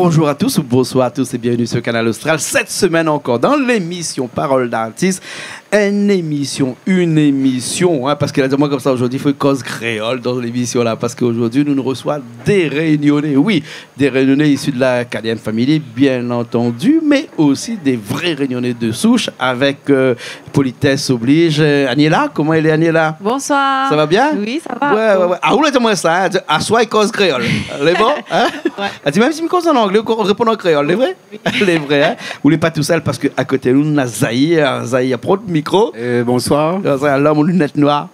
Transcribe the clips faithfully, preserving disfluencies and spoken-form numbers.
Bonjour à tous ou bonsoir à tous et bienvenue sur Kanal Austral. Cette semaine encore dans l'émission Parole d'artiste, une émission, une émission, hein, parske la di amoin konmsa zordi i fo koz kréol dan lémisyon la, parske zordi nou, nou resoi dé Rényoné, oui, dé Rényoné isi de la K D M Family, bien entendu, mé osi dé vré Rényoné de soush avèk, euh, politesse oblige. Euh, Aniela, koman i lé, Aniela ? Bonsoir. Sa va bien ? Oui, sa va. Ouais, ouais, ouais. Ah, ou la di amoin sa, hein, aswar i koz kréol. Lé bon, hein ? Ouais. La di, mèm si mi koz an anglé, ou réponn an kréol, lé vré ? Oui. Lé vré, hein ? Ou lé pa tousèl parske a koté nou, nou na Zahir, Zahir Prod, mikro. Euh, bonsoir. Zahir, lom o linèt noir.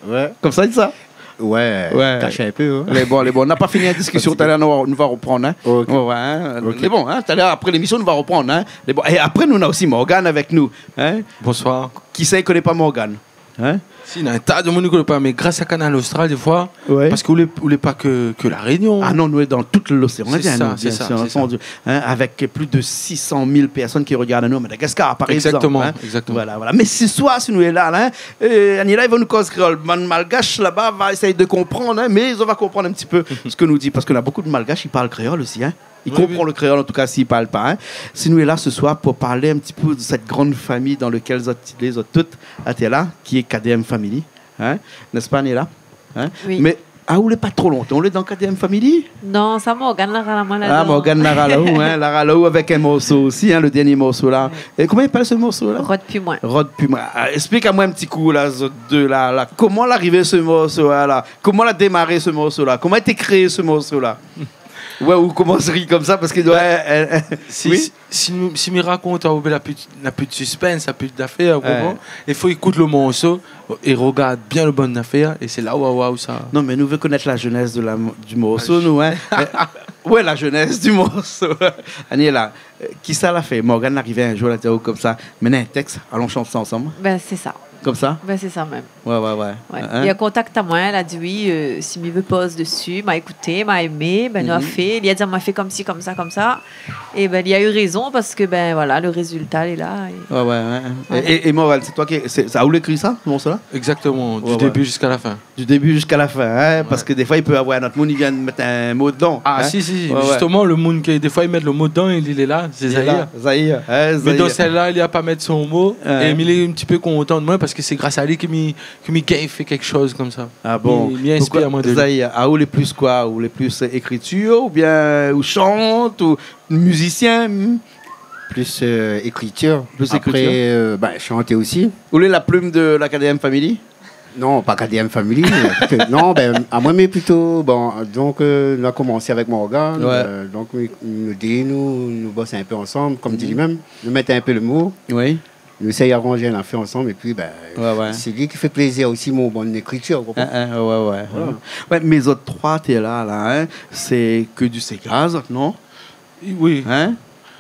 Ouais. Konmsa i di sa. Ouais, ouais. Kash in pé, hein. Lé bon, lé bon. Nou la pa fini la diskisyon, talèr nou, nou va reprann, hein. Ok. Ouais, ouais, hein. Ok. Lé bon, hein. Talèr, apré lémisyon, nou va reprann, hein. Lé bon. É apré, nou na osi Morgane avèk nou, hein. Bonsoir. Kisa i koné pa Morgane, hein ? Si, na in ta de moun i koné pa, mé gras a Kanal Austral, défoi, ouais, parske ou lé, ou lé pa ke, ke La Rényon. Ah non, nou lé dan tout loséan Indien, nou, bien sûr, entendu. Sé sa, sé sa, sé sa. Hein, avèk plis de six cent mille pèrsone ki regard anou a Madagascar, par égzanp, hein. Exactement, exactement. Voilà, voilà. Mé sé swar, si nou lé la, la, hein, euh, Aniela, i va nou koz kréol. Bann Malgash laba va éséy konprann, hein, mé zot va konprann in ti pé sak nou di, parske na bonpé de Malgash i parl kréol osi, hein. Oui, oui. I konpran le kréol, an tou ka, si i parl pa, hein. Si nou lé la sé swar pou parl in ti pé de sèt gran famiy dan lakèl zot, zot tout, até la, ki lé K D M Family, hein, n'est-ce pas, Aniela ? Hein ? Oui. Mé, ah, ou lé pa tro lontan ou lé dan K D M Family ? Non, sa Morgane la ral amoin ladan. Ah, Morgane la ral aou, hein, la ral aou avèk in morso osi, hein, le dernié morso la. Ouais. É koman i apèl se morso la ? Rod pi moin. Rod pi moin. Ah, ésplik amoin in ti kou la, zot dé la, la. Koman la arivé se morso la, la ? Koman la démaré se morso la ? Koman la été kréé se morso la ? Ouais, ou komans ri konmsa parske, ouais, euh, euh, si, oui, si, si nou, si mi rakont aou, bin, na pi, na pi de suspense, na pi d'afèr, ou konpran ? Ouais. I fo ékout le morso é regard bien le bann afèr, é sé la ou va voir sa. Non, mé nou vé konèt la jénèz de la, du morso, nou, hein. Euh, ouais, la jénèz du morso. Aniela, euh, kisa la fé ? Morgane la arivé in zour, la di aou konmsa, mé néna in tèks, alon shant sa ansanm. Bin, sé sa. Konmsa ? Bin, sé sa mèm. Ouais, ouais, ouais. Ouais. Hein ? Li la kontakt amoin, la di oui, euh, si mi vé poz dési, ma ékouté, ma émé, bin, nou la fé. Li la di amoin fé konmsi, konmsa, konmsa. É bin, li la u rézon parske, bin, voilà, le rézilta lé la, é... Ouais, ouais, ouais. Voilà. É, é, é Morgane, sé toi ki, sé, sé aou la ékri sa, se morso la ? Exactement, du début jusqu'à la fin. Ouais, ouais. Du début jusqu'à la fin, hein, ouais, parske défoi i pé avoir in ot moun i vien mèt in mo dedan, hein. Ah, si, si, ouais, ouais. Justement, le moun ki, défoi, i mèt le mo dedan, li lé la, sé Zahir. Li lé la, Zahir, hein, Zahir. Mé dan sèl-la, li la pa mèt son mo, ouais, é mi lé in ti pé kontan de moin parske sé gras a li ke mi, ke mi gingn fé kékshoz konmsa. Ah bon ? Mi, mi inspir amoin de li. Poukosa Zahir, ah, ou lé plis koi ? Ou lé plis, euh, ékritir, oubien, euh, ou shant, ou mizisien, hmm ? Plis, euh, ékritir. Plis ékritir. Apré, euh, bin, shanté osi. Ou lé la plim de la K D M Family ? Non, pa K D M Family, euh, non, bin, amoin, mé plito, bon, donk, euh, nou la komansé avèk Morgane, ouais, euh, donk, nou, nou dé, nou, nou bos in pé ansanm, konm di li mèm, nou mèt in pé le mo, oui, nou éséy aranz in afèr ansanm, épi, bin, ouais, ouais, sé li ki fé plézir osi mon bann ékritir, ou konpran ? Hein, hein, ouais, ouais. Voilà. Ouais, mé zot troi té la, la, hein, sé ke du séga, zot, non ? Oui. Hein ?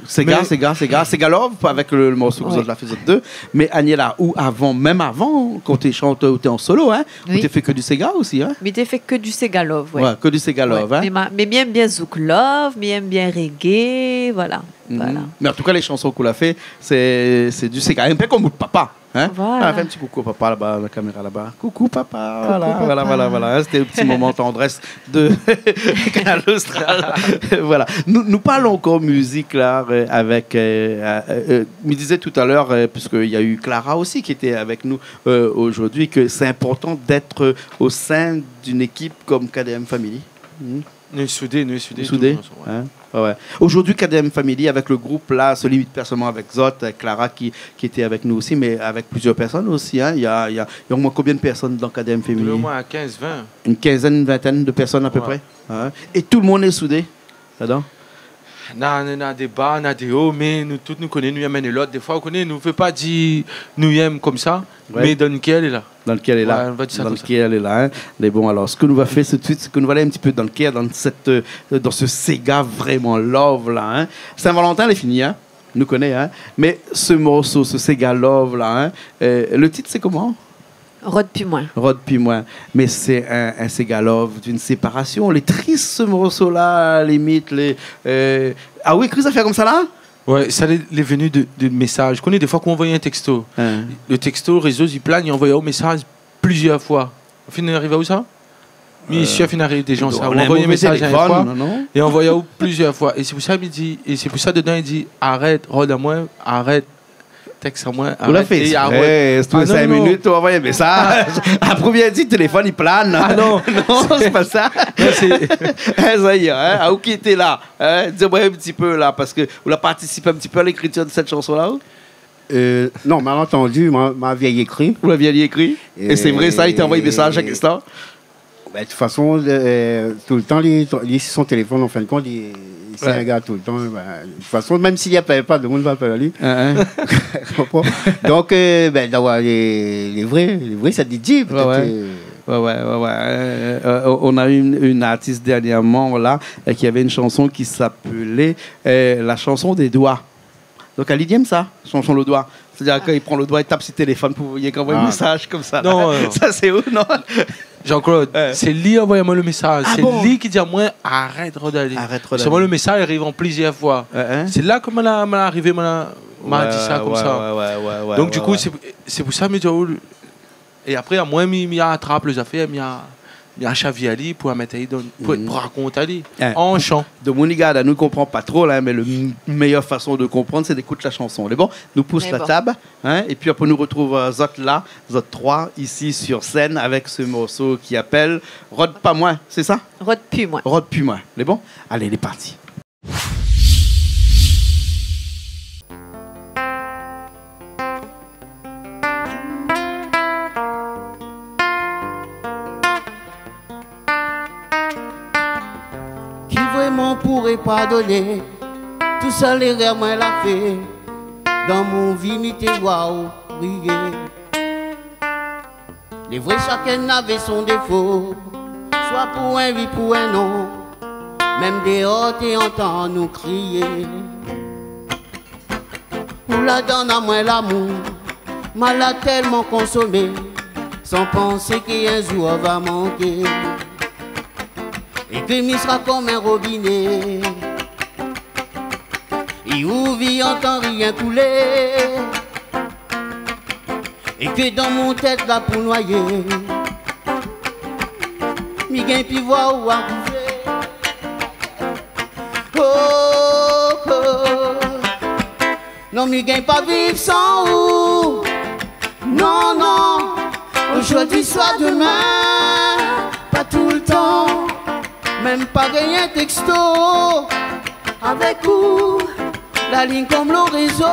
Séga, mé séga, séga, séga love, avèk le, le morso ke zot la fé zot dé. Mé Aniela, ou avan, mèm avan, kan ou té shantèz, ou té an solo, hein, ou té fé ke du séga osi, hein ? Oui. Mi té fé ke du séga love, ouais. Ouais, ke du séga love, hein. Mé ma, mé mi èm bien zouk love, mi èm bien reggae, voilà. Mhm. Voilà. Mé an tou ka, lé shanson ke ou la fé, sé, sé du séga. In pé konm out papa. Hein ? Voilà. Ah, fé in ti koukou papa laba, la kaméra laba. Koukou papa. Koukou papa. Voilà, voilà, voilà, voilà. Hein, sété le ti moman tandrès de Kanal Austral. Voilà. Nou, nou parl ankor mizik la, euh, avèk, euh, euh, euh, mi dizé talèr, euh, puisque il y a eu Clara aussi qui était avec nous, euh, aujourd'hui, que c'est important d'être, euh, au sein d'une équipe comme K D M Family. Hmm. Nou lé soudé, nou lé soudé, tout le monde, ouais. Soudé, hein ? Ouais, ouais. Aujourd'hui, K D M Family, avec le groupe là, se limite pas seulement avec zot, avec Clara qui, qui était avec nous aussi, mais avec plusieurs personnes aussi, hein. Il y a, il y a, il y a au moins combien de personnes dans K D M Family ? Au moins quinze, vingt. Une quinzaine, une vingtaine de personnes à peu près, hein. Ouais. Et tout le monde est soudé là-dedans ? Na, na, na dé ba, na dé o, mé nou tout nou koné, nou yèm inn é lot. Défoi, ou koné, nou vé pa di nou yèm konmsa, ouais, mé dan le kèr lé la. Dan le kèr lé la. Ouais, nou va dir sa konmsa. Dan le kèr lé la, hein. Mé bon, alors, ce que nous va faire tout de suite, c'est que nous va aller un petit peu dans le cœur, dans cette, euh, dans ce séga vraiment love là, hein. Saint-Valentin lé fini, hein. Nou koné, hein. Mé ce morso, ce séga love là, hein, euh, le titre, c'est comment ? Rod pi moin. Rod pi moin. Mé sé in, in séga love d'une séparation. Lé tris, ce morso-là, limit, lé, euh, ah oui, ékri zafèr konmsa la ? Ouais, sa lé, lé venu de, de mésaz. Ou koné, défoi, kan ou anvoy in texto, hein, le texto, rézo, i plane, i anvoy in mésaz plizièr foi. Ou fine ariv aou sa ? Mi, euh, chèf, ina ariv dé jan, sa, ou anvoy in mésaz in foi, non, non, é anvoy aou plizièr foi. É sé pou sa, mi di, é sé pou sa, dedan, i di, arèt, rod amoin, arèt, tèks amoin, arèt. Ou la fé, é arèt. Sé tou sink minit, ou anvoy in mésaz. Apré, bien di, téléfone, i plane. Ah non. Non, sé pa sa. Non, sé... Eh, sa i lé, hein, aou ki té la, hein, di amoin in ti pé la, parske ou la partisip in ti pé a lékritir de sèt shanson-la, ou ? Euh, non, mal antandi, ma, ma vièl ékri. Ou la vièl ékri ? É sé vré sa, i té anvoy mésaz shak instan ? Bin, de tout fason, euh, toultan, li, li, si son téléfone, an fin de kont, li, li sé in gars toultan, bin, de tout fason, mèm si li apèl pa, demoun va apèl ali. Hein, hein. Konpran ? Donk, euh, bin, d'avoir lé, lé vré, lé vré, sa di, pétèt, ouais, ouais. Euh, ouais, ouais, ouais. Euh, euh, on a eu une, une artiste dernièrement, là, euh, qui avait une chanson qui s'appelait, euh, la chanson des doigts. Donk, ali i èm sa, shanson lo doi. Sétadir, kan i pran lo doi, i tap si téléfone pou, i anvoy mésaz konmsa. Non, non. Sa, sé ou, non ? Jean-Claude, sé li anvoy amoin lo mésaz. Ah bon ? Sé li ki di amoin, arèt rod ali. Arèt rod ali. Solman lo mésaz i ariv an plizièr foi. Hein, hein. Sé la ke ma la, ma la arivé, ma la, ma la di sa konmsa. Ouais, ouais, ouais. Donk, di kou, sé, sé pou sa, mi di, oh, É apré, amoin, mi, mi atrap lé zafèr, mi a, mi ashèv ali pou mèt ali dan, pou, pou rakont ali an shan. Demoun i gard anou, i konpran pa tro la, mé le m-, méyèr fason de konprann, sé d'ékout la shanson. Lé bon, nou pous la tab, hein, épi apré nou retrouv, euh, zot la, zot troi, isi sur scène, avèk se morso ki apèl Rod pa moin, sé sa ? Rod pi moin. Rod pi moin. Lé bon ? Alé, lé parti. Ki vréman pouré pardoné tout sa lérèr moin la fé dan mon vi, mi té vwa ou riyé. Lé vré, shakinn navé son défo, soi pou in oui, pou in non. Mèm déor, té antann nou kriyé. Ou la donn amoin lamour, ma la tèlman konsomé, san pansé ke in zour va manké. É ke mi sra konm in robiné. É ou vi antann rien koulé. É ke dan mon tèt la pou noiyé, mi gingn pi vwa ou arivé. Oh, oh. Non, mi gingn pa viv san ou. Non, non. Ozordi, soi demin, pa toultan. Mèm pa gingn in tèksto. Avèk ou, la lign konm lo rézo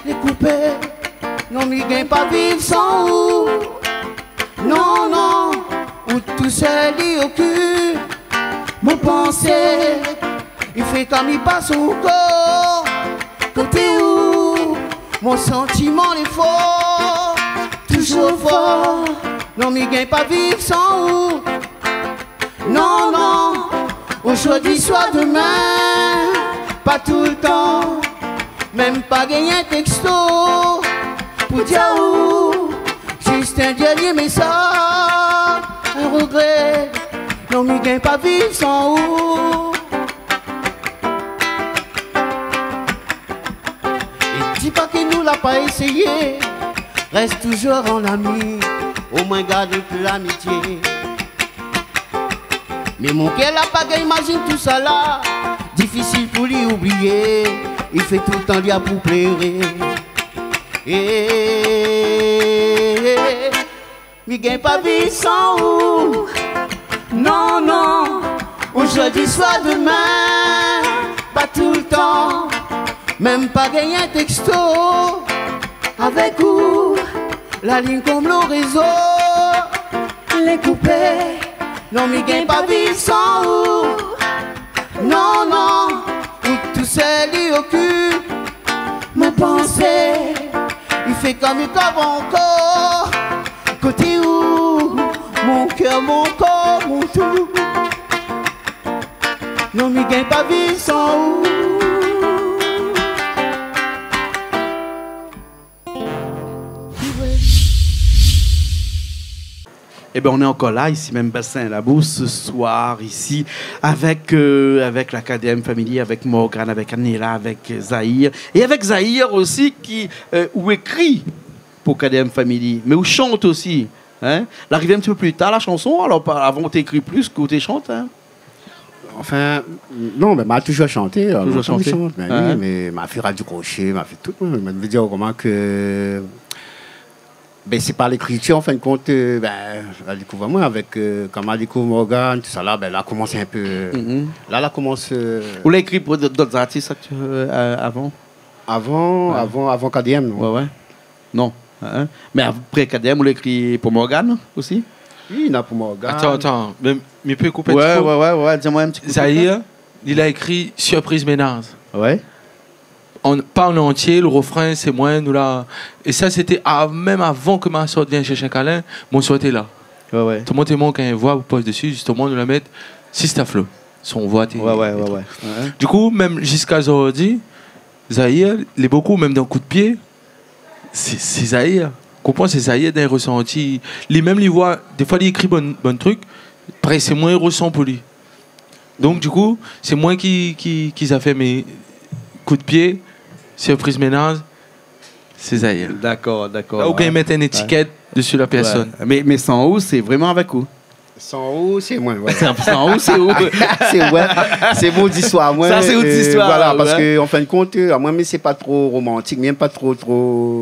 lé koupé. Non, mi gingn pa viv san ou. Non, non, ou tousèl i okip mon pansé. I fé konm i pas ankor koté ou. Mon santiman lé for, toujour for. Non, mi gingn pa viv san ou. Non, non, ozordi, soi demin, pa toultan. Mèm pa gingn in tèksto pou di aou, zis in dèrnié mésaz, in rogré. Non, mi gingn pa viv san ou. É di pa ke nou la pa éséyé, rès toujour an ami, omoin gard in pé lamitié. Mé mon kèr la pa gingn imazine tousala, difisil pou li oublié, i fé toultan li a pou pléré. É, mi gingn pa viv san ou. Non, non, ozordi, soi demin, pa toultan. Mèm pa gingn in tèksto. Avèk ou, la lign konm lo rézo lé koupé. Non, mi gingn pa viv san ou. Non, non, ou tousèl i okip mon pansé. I fé konm i kov ankor koté ou, mon kèr, mon kor, mon tou. Non, mi gingn pa viv san ou. Eh ben, on est encore là, ici même, Bassin Labou, ce soir, ici, avec, euh, avec la K D M Family, avec Morgane, avec Anela, avec Zahir, et avec Zahir aussi, ki, euh, ou ékri pou K D M Family, mé ou shant osi. Hein ? La arivé in ti pé pli tar, la shanson, alor, pa-, avan, ou té ékri plis ke ou té shant, hein ? Anfin, non, mé ma touzour shanté, alor, lontan mi shant, mé oui, mé ma fé Radio Crochet, ma fé tout, moin. Mé mi vé dir koman ke, bin, sé par lékritir, an fin de kont, euh, bin, la dékouv amoin avèk, euh, kan ma dékouv Morgane, tousala, bin, la komans in pé, euh, la, la komans, euh, Ou la ékri pou d'ot, d'ot artis, sa, euh, avan ? Avan, avan, avan K D M, non ? Ouais, ouais. Non. Hein ? Mé apré K D M, ou la ékri pou Morgane osi ? Oui, néna pou Morgane. Atann, atann, mé, mi pé koup in ti kou ? Ouais, ouais, ouais, di amoin in ti kou. Zahir, li la ékri Surprise Ménaz. Ouais. An, pa an antié, le refrain, sé moin, nou la. É sa, sété av-, mèm avan ke ma sort Vien shèrsh in kalin, mon sort té la. Ouais, ouais. Toulmoun té mank in voi pou poz dési, zistoman, nou la mèt Sista Flo, son voi té. Ouais, ouais, ouais, ouais. Dikou, mèm ziska zordi, Zahir, lé bokou, mèm dan Koudpié, sé, sé Zahir. Konpran, sé Zahir dan résanti. Li mèm, li voi, défoi, li ékri bann, bann trik, parèy sé moin i résan pou li. Donk, dikou, sé moin ki, ki, ki sa fé mé Koudpié, Surprise Ménaz, sé Zahir. Dakor, dakor. La, ou gingn mèt in étikèt dési la pèrsone. Ouais. Mé, mé San ou, sé vréman avèk ou ? San ou, sé moin, ouais. San, San ou, sé ou. Sé, ouais, sé mon zistoir, moin. Sa, sé out zistoir, voilà, parske, an fin de kont, euh, moin, mi sé pa tro romantik, mi èm pa tro, tro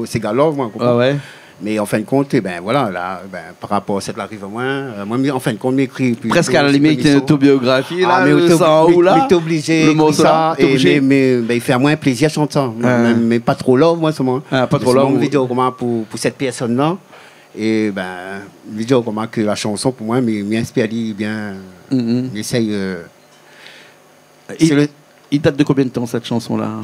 séga love, moin, konpran ? Ah ouais. Mé an fin de kont, bin, voilà, la, bin, par rapor a sak la ariv amoin, euh, moin, mi, an fin de kont, mi ékri pli, prèsk a la limit, in otobiografi, la, mé le San ou, la, mi té oblizé ékri sa, é mé, mé, bin, i fé amoin plézir shant sa. Mé, mé pa tro love, moin, solman. Ah, pa tro love. Mé solman, mi vé dir koman pou, pou sèt pèrsone-la, É bin, mi vé dir koman ke la shanson, pou moin, mi, mi inspir ali bien, mi éséy, euh, i, sé le i dat de konbien de tan, sèt shanson-la ?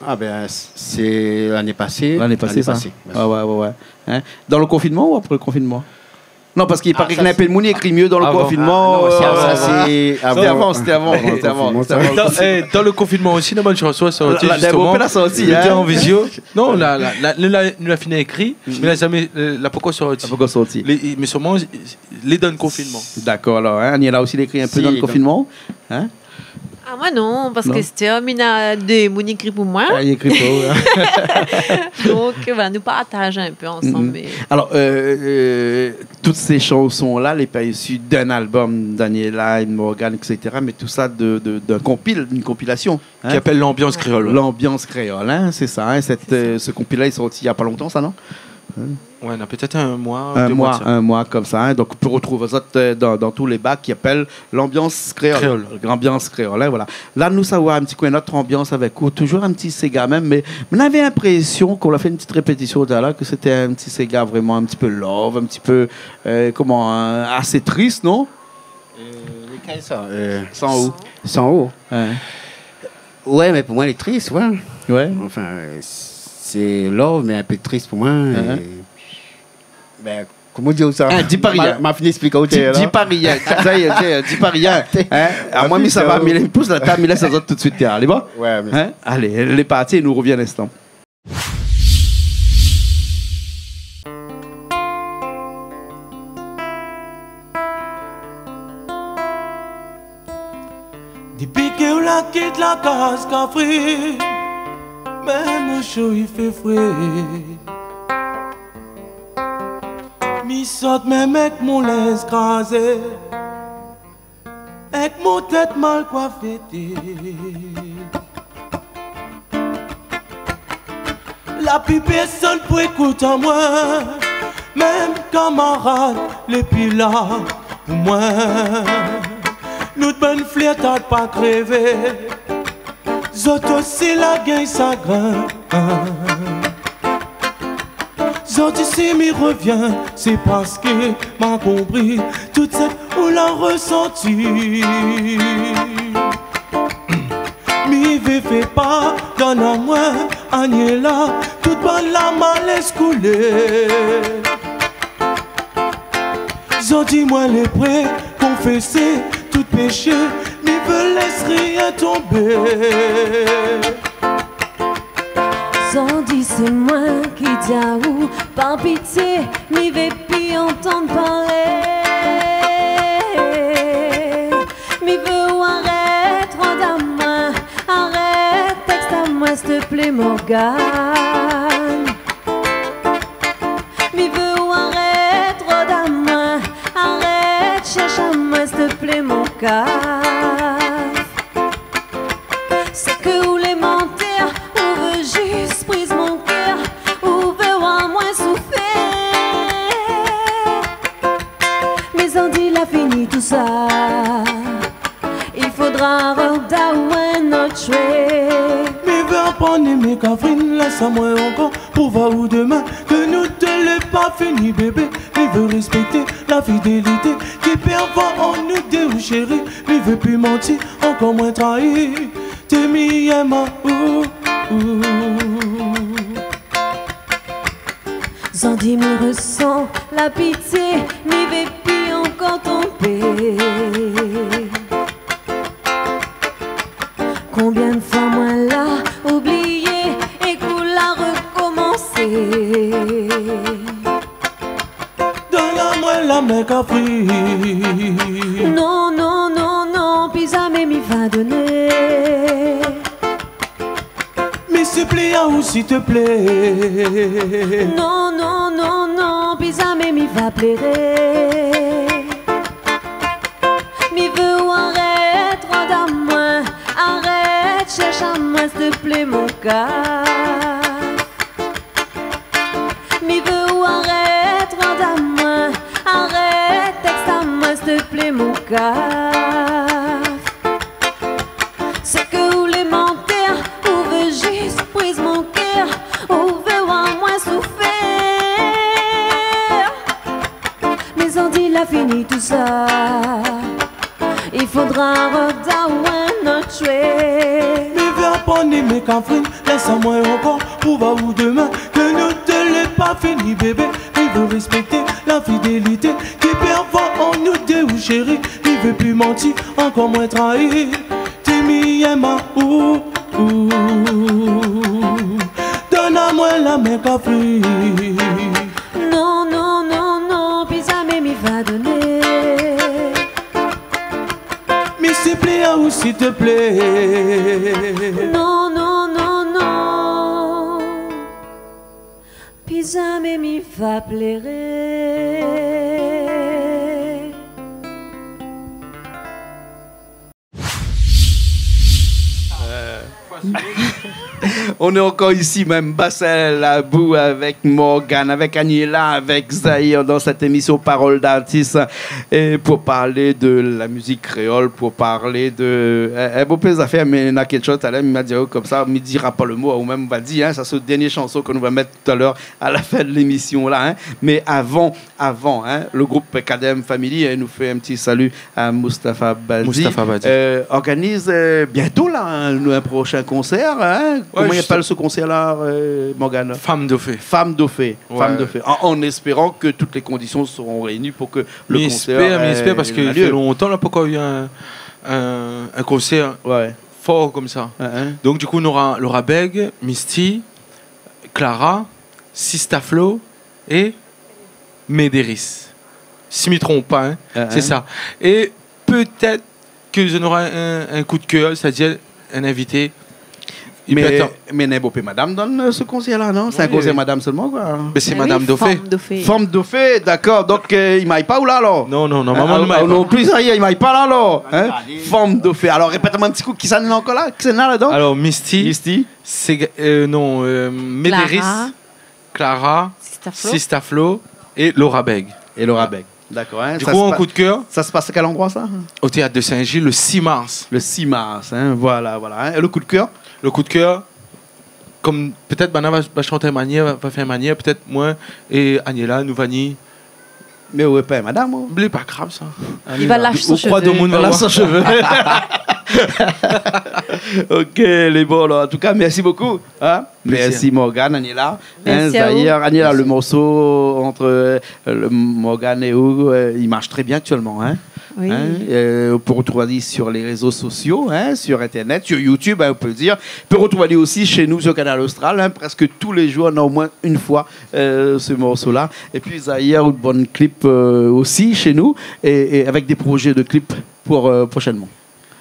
Ah bin, sé lané pasé. Lané pasé, sa ? Lané pasé, ouais. Ah ouais, ouais, ouais. Hein ? Dan le konfinman ou apré le konfinman ? Non, parske i paré ke néna in pé de moun i ékri myé dan le konfinman. Ah non, sa, sa, sé avan. Sété avan, sété avan, sété avan. Dan le konfinman osi, néna bann shanson la sorti, zistoman. La, la, la, la sorti, hein. Lété an vizio. Non, la, la, la, nou la, nou la fini ékri, mé la zamé, euh, la pankor sorti. La pankor sorti. Lé, mé solman, lé dan le konfinman. Dakor, alor, hein, Aniela osi, li ékri in pé dan le konfinman, hein ? Ah, moin non, parske sété, euh, mi néna dé moun i ékri pou moin. Ah, i ékri pou ou, hein. Donk, euh, bin, nou partaz in pé ansanm, mé... Alor, euh, euh, tout sé shanson-la, lé pa isi d'in albom d'Aniela, de Morgane, et cetera, mé tout sa de, de, d'in konpil, d'in konpilasion. Hein ? Ki apèl L'Ambiance Créole. L'Ambiance Créole, hein, sé sa, hein, sèt, sé sa. Euh, se konpil-la lé sorti na pa lontan sa, non ? Hein ? Ouais, na pétèt in moi, dé moi de sa. In moi, in moi konmsa, hein. Donk, ou pé rotrouv azot, euh, dan, dan tout lé bak ki apèl L'Ambiance Créole. Créole. L'Ambiance Créole, hein, voilà. La, nou sa oir in ti kou in ot anbians avèk ou, touzour in ti séga mèm, mé, mé nou lavé linprésion, kan nou la fé in ti répétision talèr, ke sété in ti séga vréman in ti pé love, in ti pé, euh, koman, euh, asé tris, non ? Euh, lékèl sa ? Euh, San ou. San ou. Ouais. Ouais, mé pou moin, lé tris, ouais. Ouais. Anfin, euh, sé love, mé in pé tris pou moin. Hein. É, bin, koman dir sa ? Hein, di pa rien. Ma, ma fini ésplik aou talèr la. Di, di pa rien. Sa i lé, di pa rien. Hein ? Amoin, mi sava, mi pous la tab, mi lès azot tout suit, hein. Alé, bon ? Ouais, mé... Hein ? Alé, lé parti, nou rovien in instan. Dépi ke ou la kit la kaz Kafrine, mèm lo zour i fé fré. Mi sort mèm èk mon linz krazé, èk mon tèt mal koifé. La pi pèrsone pou ékout amoin, mèm kamarad lé pi la pou moin. Nout bann flèr ta pa krévé, zot osi la gingn sagrin. Zordi si mi rovien, sé parske ma konpri tout sak ou la résanti. Mi vé fé pardonn amoin, Aniela, tout bann larm ma lès koulé. Zordi moin lé pré konfésé tout péshé, mi vé lès rien tonbé. Zordi sé moin ki di aou, par pitié, mi vé pi antann parlé. Mi vé ou arèt rod amoin, arèt tèks amoin, s'il te plaît, Morgane. Mi vé ou arèt rod amoin. kaf. Sé ke ou lé mantèr, ou vé zis briz mon kèr, ou vé oir amoin soufèr. Mé Zandi la fini tousa, i fodra rod aou in not shoi. Mi vé aprann èmé Kafrine, lès amoin ankor prouv aou demin ke nou dé lé pa fini, bébé. Mi vé réspèkté la fidélité ki pèrvwa an nou dé, ou shéri. Mi vé pi manti, ankor moin trayi. Té mi èm aou. Zandi, mi résan la pitié, mi vé pi ankor tonbé. Konbien fwa moin la oublié é k'ou la rokomansé. Donn amoin la min, Kafrine. Non, non, non, non, pi zamé mi va doné. Mi sipli aou, s'il te plaît. Non, non, non, non, pi zamé mi va pléré. Mi vé ou arèt rod amoin, arèt shèrsh amoin, s'il te plaît, mon kaf. Mi vé ou arèt rod amoin, arèt tèks amoin, s'il te plaît, mon kaf. Sé ke ou lé mantèr, ou vé zis briz mon kèr, ou vé oir amoin soufèr. Mé Zandi la fini tousa, i fodra rod aou in not shoi. Mi vé aprann èmé Kafrine, lès amoin ankor prouv aou demin ke nou dé lé pa fini, bébé. Mi vé réspèkté la fidélité ki pèrvwa an nou dé, ou shéri. Mi vé pi manti, ankor moin trayi. Té mi èm aou. Donn amoin la min, Kafrine. Non, non, non, non, pi zamé mi va doné. Mi sipli aou, s'il te plaît. Non, non, non, non, pi zamé mi va pléré. On est encore ici, même Bassin Labou, avec Morgane, avec Aniela, avec Zahir, dans cette émission Parole d'artiste. Et pour parler de la musique créole, pour parler de, eh, eh, bonpé zafèr, mé na kékshoz talèr, mi la di aou konmsa, mi dira pa le mo, ou mèm va di, hein, sa sé la dernièr shanson ke nou va mèt talèr à la fin de l'émission la, hein. Mé avan, avan, hein, le groupe Kadem Family, hein, nou fé in ti salu à Moustapha Badi. Moustapha Badi. Euh, organiz, euh, bientôt la, un, un prochain concert, hein. Ouais. Koman i apèl se konsèr la, euh, Morgane ? Femme Dauphin. Femme Dauphin. Ouais. Femme Dauphin. En, en espérant que toutes les conditions seront réunies pour que le concert, euh, ait lieu. Mi éspèr, mi éspèr, parske i fé lontan la, pankor u in, in, in konsèr for konmsa. Hein, hein. Donk, du kou, nora Laura Beg, Misty, Clara, Sista Flo é Médéris. Si mi tronp pa, hein, sé sa. É pétèt ke zot nora in, in kou de kèr, sétadir in invité. Mé, mé néna bonpé madam dan, euh, se konsèr la, non ? Sé in konsèr madam solman, koi. Mé sé Madame Dauphin. Femme Dauphin, dakor. Donk, euh, i may pa ou la, alor ? Non, non, non, maman, i may pa. Ah, non pli, sa i lé, i may pa la, alor. Hein ? Femme Dauphin. Alor, répèt amoin in ti kou, kisa néna ankor la ? Kisa néna ladan ? Alor, Misty. Misty. Sé, euh, non, euh, Médéris, Clara, Sista Flo é Laura Beg. É Laura Beg. Dakor, hein. Du kou, an kou de kèr. Sa se pas a kèl landroi, sa ? Au Théâtre de Saint-Gilles, le six mars. Le six mars, hein, voilà, voilà, hein. É le kou de kèr ? Le kou de kèr, konm pétèt banna va, va shant in manièr, va, va fé in manièr, pétèt moin é Aniela, nou va ni Mé ou lé pa madam, ou ? Lé pa grav, sa. Li va lash son shové. Ou kroi domoun va oir son shové. Ok, lé bon, alor. An tou ka, mèrsi bokou, hein. Plézir. Mèrsi Morgane, Aniela. Hein, Zahir, Aniela, le morso ant, euh, le Morgane é ou, euh, i marsh trè bien aktièlman, hein. Oui. Hein, euh, ou pé rotrouv ali sur les réseaux sociaux, hein, sur Internet, sur YouTube, hein, ou pé dir. Ou pé rotrouv ali osi shé nou sur Kanal Austral, hein, prèsk tou lé zour, néna omoin in foi euh, se morso-la. É pi, Zahir, ou bann clip, euh, osi shé nou, é, é avèk dé projé de clip pou, euh, proshènman.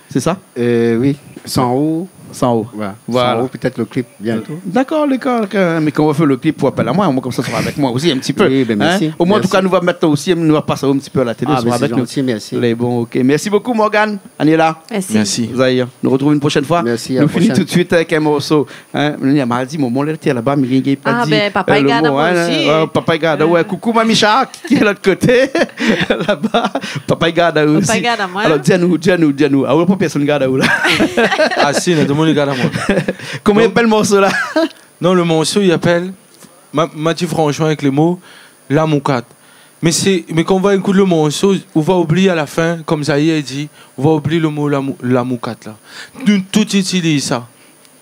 Sé sa ? Euh, oui. San ou, San éro. Voilà. Voilà. San éro, pétèt lo klip bientôt. Dakor, dakor, dakor. Mé kan ou va fé lo klip, ou apèl amoin, omoin konmsa ou sra avèk moin osi in ti pé. Oui, bin, mèrsi. Omoin, an tou ka, nou va mèt aou osi, nou va pas aou in ti pé a la télé, ou sra avèk nou. Ah, mé sé zanti, mèrsi. Lé bon, OK. Mèrsi bokou, Morgane, Aniela. Mèrsi. Mèrsi. Zahir. Nou artrouv in proshèn foi. Mèrsi, a la proshèn. Nou fini tout suit avèk in morso. Hin, nou la di, momon, la, té laba, mé gingn pa di, euh, lo mo, hin. Ah, bin, papa i gard amoin osi. Ouais, papa i gard aou, ouais. Koukou, Mami Shark. Ki lé lot koté, laba, papa i gard aou osi. Papa i gard amoin. Alor, di anou, di anou, di anou. Ah ouais, pa pèrsone i gard aou la. Ah si, na tout moun i gard amoin. Koman i apèl morso la ? Non, lo morso i apèl, ma, ma di franshman avèk lé mo, Lamour kat. Mé sé, mé kan ou va ékout lo morso, ou va oubli a la fin, konm Zahir i di, ou va oubli lo mo lamou-, lamour kat la. Nou tout i itiliz sa.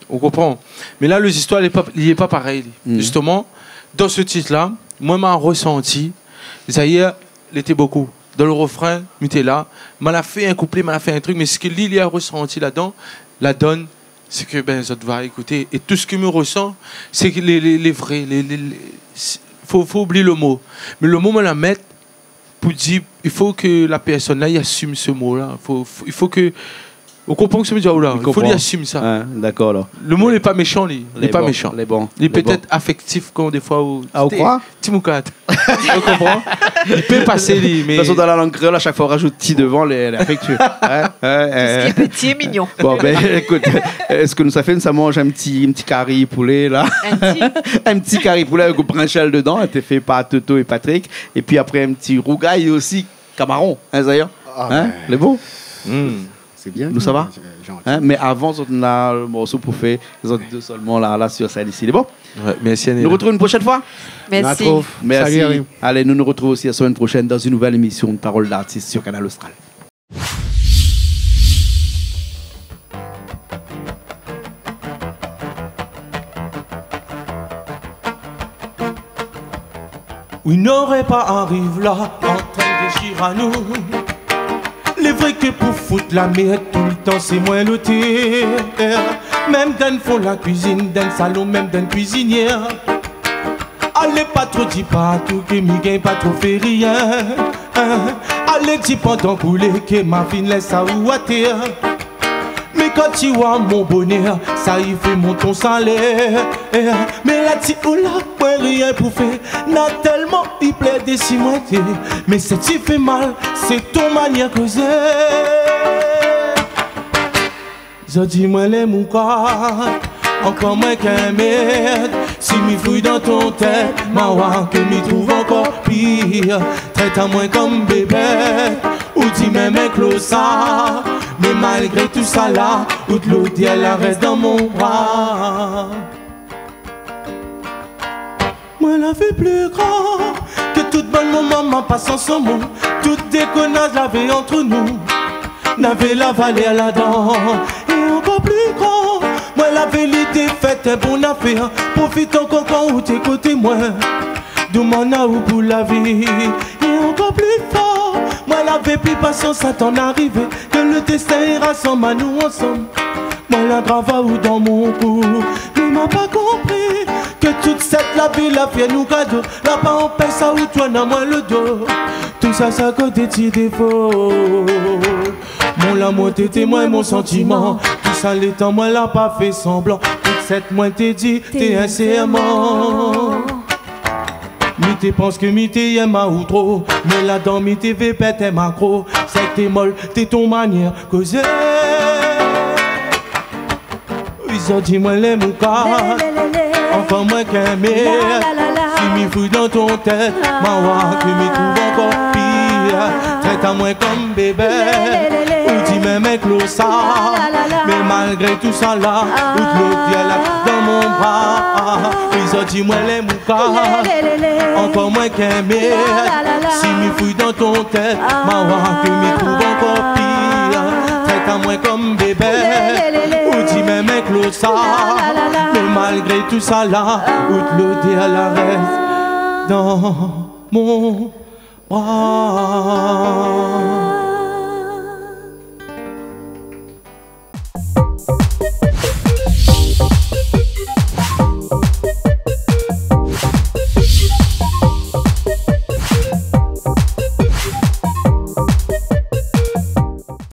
Ou konpran ? Mé la, lo zistwar, li lé pa, li lé pa parèy, li. Zistoman, dan se tit la, moin, ma resanti, Zahir, lété bokou. Dan lo refrin, mi té la, ma la fé in kouplé, ma la fé in trik, mé sak li, li la resanti ladan, la donn, sé ke, bin, zot va ékouté. É tout sak mi resan, sé ke lé, lé, lé vré, lé, lé, lé, sé, fo, fo oubli lo mo. Mé lo mo, ma la mèt, pou dir, i fo ke la pèrsone la, i asim se mo la. Fo, fo, i fo ke, ou konpran sak mi di aou la ? I fo li asim sa. Hin, dakor, alor. Lo mo lé pa méshan, li. Lé pa méshan. Lé bon, lé bon. Li pé èt afèktif kan défoi ou... Ah, ou kroi ? Ti moukat. Ou konpran ? Li pé pasé, li, mé... De tout fason, dan la lang kréol, a shak foi ou rajout ti dovan, lé, lé afèktié. Hin ? Hin, hin. Tout sak lé pti lé mignon. Bon, bin, ékout, èske nou sa fé, nou sa manz in ti, in ti kari poulé la ? In ti. In ti kari poulé avèk prinshèl dedan, été fé par Toto é Patrick. Épi apré, in ti rougay osi, kamaron, hin, Zahir ? Ah, bin, lé bon. Sé bien. Nou, sa va ? Sé zanti. Hin, mé avan, zot na lo morso pou fé, zot dé solman la, la, sir sèn isi. Lé bon ? Ouais, mèrsi, Aniela. Nou artrouv in proshèn foi. Mèrsi. Nou artrouv. Mèrsi. Salut, Harry. Alé, nou, nou artrouv osi la semèn proshèn dan in nouvèl émisyon de Parole d'artiste sur Kanal Austral. Ou noré pa ariv la an trin déshir anou. Lé vré ke pou fout la mèrd, toultan sé moin lotèr. Mèm dan fon la kuizine, dan salon, mèm dan kuizinièr. Alé, pa tro di partou ke mi gingn pa tro fé rien. Alé, di pandan koulé ke ma fine lès aou atèr. Mé kan ti oi mon bonèr, sa i fé mont ton salèr. Mé la ti ou la, moin rien pou fé, na tèlman i plèd dési moin té. Mé sak i fé mal, sé ton manièr kozé. Zot di moin lé moukat, ankor moin k'in mèrd. Si mi fouy dan ton tèt, ma oi ke mi trouv ankor pir. Trèt amoin konm bébèt, ou di mèm in klosar. Mé malgré tousala, out lodèr la rès dan mon bra. Moin lavé pli gran ke tout bann moman ma pas ansanm ou. Tout dékonaz lavé ant nou, navé la valèr ladan. É ankor pli gran, moin lavé lidé fé in bon afèr. Profit ankor kan ou té koté moin, domann aou pou la vi. É ankor pli for, moin lavé pli pasians atann arivé ke lo dèstin i rasanm anou ansanm. Moin la grav aou dan mon kou. Mé ma pa konpri ke tout sèt lavi la fé anou kado, la pa anpès aou tourn amoin lo do. Tousa sa koté ti défo. Mon lamour té témoin mon santiman. Tousa létan moin la pa fé sanblan. Tout sèt moin té di té in sèrman. Mi té pans ke mi té yèm aou tro, mé ladan mi té vé pèt in makro. Sèk té mol, té ton manièr kozé. Wi, zot di moin lé moukat, ankor moin k'in mèrd. Si mi fouy dan ton tèt, ma oi ke mi trouv ankor pir. Trèt amoin konm bébèt, ou di mèm in klosar. Mé malgré tousala, out lodèr la dan mon bra. Wi, zot di moin lé moukat, ankor moin k'in mèrd. Si mi fouy dan ton tèt, ma oi ke mi trouv ankor pir. Trèt amoin konm bébèt, ou di mèm in klosar. Mé malgré tousala, out lodèr la rès dan mon bra.